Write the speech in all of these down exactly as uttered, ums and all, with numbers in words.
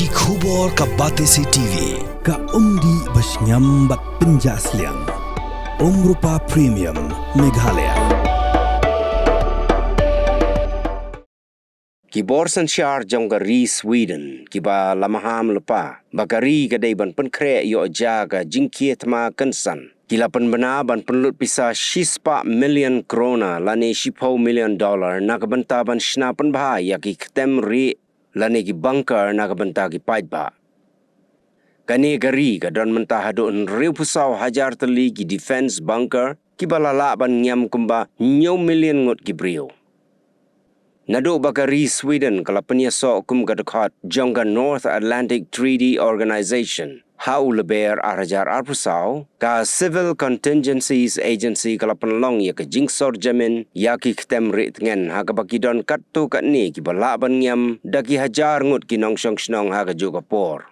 Ki khubor ka Batesi T V, ka umdih ba shngiam bad pynjah sliang. Umrupa Premium, Meghalaya. Ki bor synshar jong ka ri Sweden, kiba la maham lypa ba ka ri ka dei ban pynkhreh ïoh jia ka jingkhie thma kynsan, ki la pynbna ban pynlut pisa shispah million krona lane shiphew million dollar na ka bynta ban shna pynbha ïa ki ktem rieh lane ki bunker na ka bynta ki paidbah. Kane ka ri ka don mynta haduh hynriewphew saw hajar tylli ki defense bunker, kiba la lah ban ngiam kumba hynñiew million ngut ki briew. Naduh ba ka ri Sweden ka la pynïasoh kum ka dkhot jong ka North Atlantic Treaty Organization ha u Lber ar hajar arphew saw, ka Civil Contingencies Agency ka la pynlong ïa ka jingsor jamin ïa ki ktem rieh tngen, ha kaba ki don katto katne kiba lah ban ngiam da ki hajar ngut ki nongshong shnong ha kajuh ka por.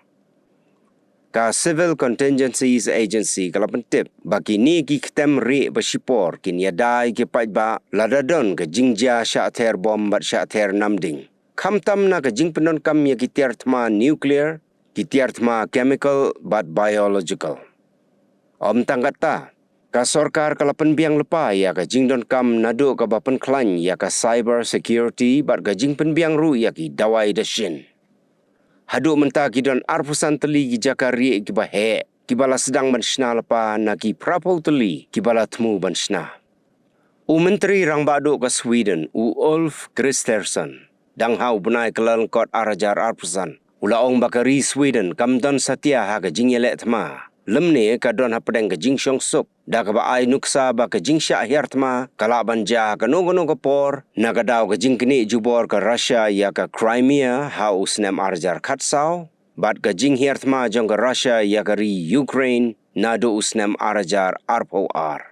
Ka Civil Contingencies Agency ka la pyntip ba kine ki ktem rieh ba shipor kin ïada ïa ki paidbah lada don ka jingjia shah ther bom bad shah ther namding, khamtam na ka jingpyndonkam ïa ki tiar thma nuclear, ki tiar thma chemical bad biological. Ym tang katta, ka sorkar ka la pynbiang lypa ïa ka jingdonkam naduh kaba pynkhlaiñ ïa ka cyber security bad ka jingpynbiang ruh ïa ki dawai dashin. Haduh mynta ki don arphew san tylli ki jaka rieh kiba heh, kiba la sdang ban shna lypa na ki phraphew tylli kiba la thmu ban shna. U Myntri Rangbah Duh ka Sweden, u Ulf Kristersson, dang ha u bnai Kyllalyngkot ar hajar arphew san, u la ong ba ka ri Sweden kam don satia ha ka jingïaleh thma, lymne ka don hapdeng ka jingshongsuk, da kaba ai nuksa ba ka jingshah hiar thma ka lah ban jia ha kano kano ka por, na ka daw ka jingknieh jubor ka Russia ïa ka Crimea ha u snem ar hajar khatsaw, bad ka jinghiar thma jong ka Russia ïa ka ri Ukraine naduh u snem ar hajar arphew ar.